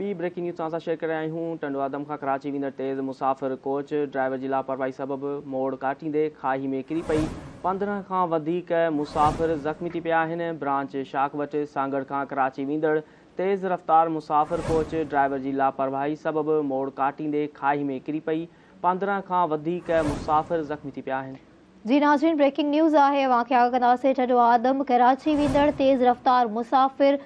ٻي breaking news توهان سان شيئر ڪري رهيا آهيون. ٽنڊو آدم کان ڪراچي ويندڙ تيز مسافر ڪوچ ڊرائيور جي لاپرواهي سبب موڙ ڪاٽيندي کاهي ۾ ڪري پئي، 15 کان وڌيڪ مسافر زخمي ٿي پيا آهن. برانچ شاخ وٽ سانگهڙ کان ڪراچي ويندڙ تيز رفتار مسافر ڪوچ ڊرائيور جي لاپرواهي سبب موڙ ڪاٽيندي کاهي ۾ ڪري پئي، 15 کان وڌيڪ مسافر زخمي ٿي پيا آهن. جي ناظرين بريڪنگ نيوز آهي اوهان کي آگاهه ڪنداسين ٽنڊو آدم ڪراچي ويندڙ تيز رفتار مسافر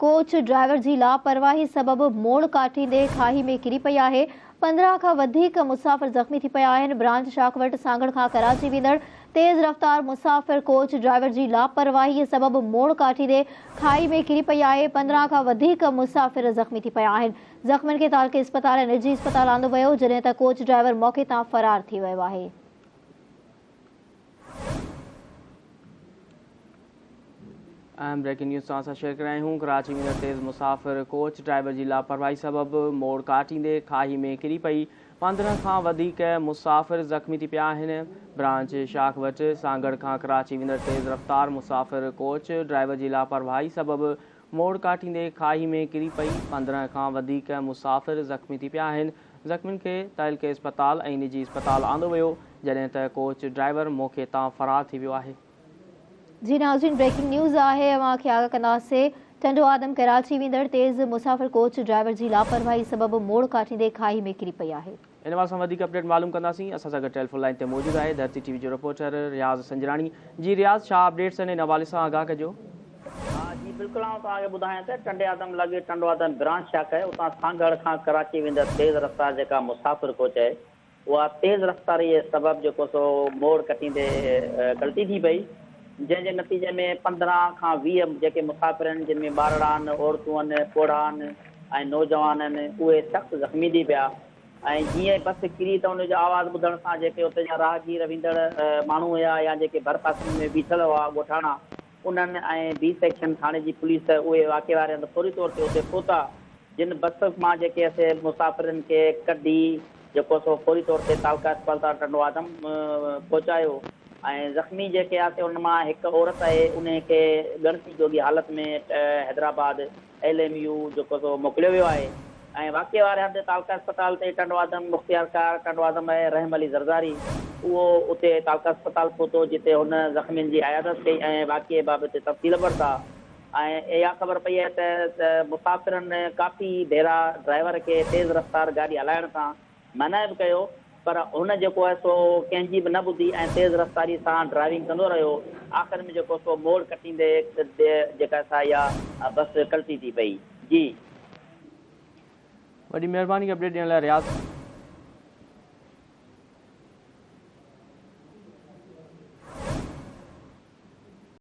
ڪوچ ڊرائيور جي لاپرواهي سبب موڙ ڪاٽيندي کاهي ۾ ڪري پئي آهي، 15 کان وڌيڪ مسافر زخمي ٿي پيا آهن، برانچ شاخ وٽ سانگهڙ کان ڪراچي ويندڙ تيز رفتار مسافر ڪوچ ڊرائيور جي لاپرواهي سبب موڙ ڪاٽيندي کاهي ۾ ڪري پئي آهي، 15 کان وڌيڪ مسافر زخمي ٿي پيا آهن، زخمين کي تعلقي اسپتال ۽ نجي اسپتال آندو ويو، جڏهن ته ڪوچ ڊرائيور موقعي تان فرار ٿي ويو آهي. اهم بريڪنگ نيوز توهان سان شيئر ڪري رهيا آهيون ڪراچي ويندڙ تيز مسافر ڪوچ ڊرائيور جي لاپرواهي سبب موڙ ڪاٽيندي کاهي ۾ ڪري پئي 15 کان وڌيڪ مسافر زخمي ٿي پيا آهن برانچ شاخ وٽ سانگهڙ کان ڪراچي ويندڙ تيز رفتار مسافر ڪوچ ڊرائيور جي لاپرواهي سبب موڙ ڪاٽيندي کاهي ۾ ڪري پئي 15 کان وڌيڪ مسافر زخمي ٿي پيا آهن زخمين کي تعلقي اسپتال ۽ نجي اسپتال آندو ويو جڏهن ته ڪوچ ڊرائيور موقعي تان فرار ٿي ويو آهي. جي ناظرين بريڪنگ نيوز آهي اوهان کي آگاهه ڪنداسين ٽنڊو آدم ڪراچي ويندڙ تيز مسافر ڪوچ ڊرائيور جي لاپرواهي سبب موڙ ڪاٽيندي کاهي ۾ ڪري پئي آهي. ان حوالي سان وڌيڪ اپڊيٽ معلوم ڪنداسين اسان سان گڏ ٽيليفون لائين تي موجود آهي ڌرتي ٽي وي جو رپورٽر رياض سنجراڻي جي رياض ڇا اپڊيٽس آهن ان حوالي سان آگاهه ڪجو. ها جي بلڪل آئون توهان کي ٻڌايان ته ٽنڊي آدم لڳ ٽنڊو آدم برانچ شاخ آهي اتان سانگهڙ کان ڪراچي ويندڙ تيز رفتار جيڪا مسافر ڪوچ آهي اها تيز رفتاريء سبب جيڪو سو موڙ ڪٽيندي ڪلٽي ٿي پئي، جنهن جي نتيجي ۾ 15 کان 20 جيڪي مسافر آهن، جن ۾ ٻارڙا آهن، عورتون آهن، پوڙها آهن ۽ نوجوان آهن، اهي سخت زخمي ٿي پيا ۽ جيئن ئي بس ڪري ته ان جو آواز ٻڌڻ سان جيڪي اتي جا راهگير ويندڙ ماڻهو هيا يا جيڪي ڀرپاسن ۾ بيٺل هئا ڳوٺاڻا، انهن ۽ بي سيڪشن ٿاڻي جي پوليس اهي واقعي واري هنڌ فوري طور تي اتي پهتا، جن بس مان جيڪي اسي مسافرن کي ڪڍي جيڪو سو فوري طور تي تعلقه اسپتال ٽنڊو آدم پهچايو ۽ زخمي جيڪي آسي انهن مان هڪ عورت آهي انهي کي ڳڻتي جوڳي حالت ۾ حيدرآباد ايل ايم يو جيڪو سو موڪليو ويو آهي ۽ واقعي واري هنڌ تعلقه اسپتال تي ٽنڊوآدم مختيارڪار ٽنڊوآدم رحم علي زرداري اهو اتي تعلقه اسپتال پهتو جتي هن زخمين جي عيادت ڪئي ۽ واقعي بابت تفصيل ورتا ۽ اها خبر پئي آهي ته مسافرن ڪافي ڀيرا ڊرائيور کي تيز رفتار گاڏي هلائڻ کان منع به ڪيو پر هن جيڪو آهي سو ڪنهن جي به نه ٻڌي ۽ تيز رفتاري سان ڊرائيونگ ڪندو رهيو آخر ۾ جيڪو سو موڙ ڪٽيندي جيڪا سا اها بس ڪلٽي ٿي پئي جي. وڏي مهرباني اپڊيٽ ڏيڻ لاء رياض.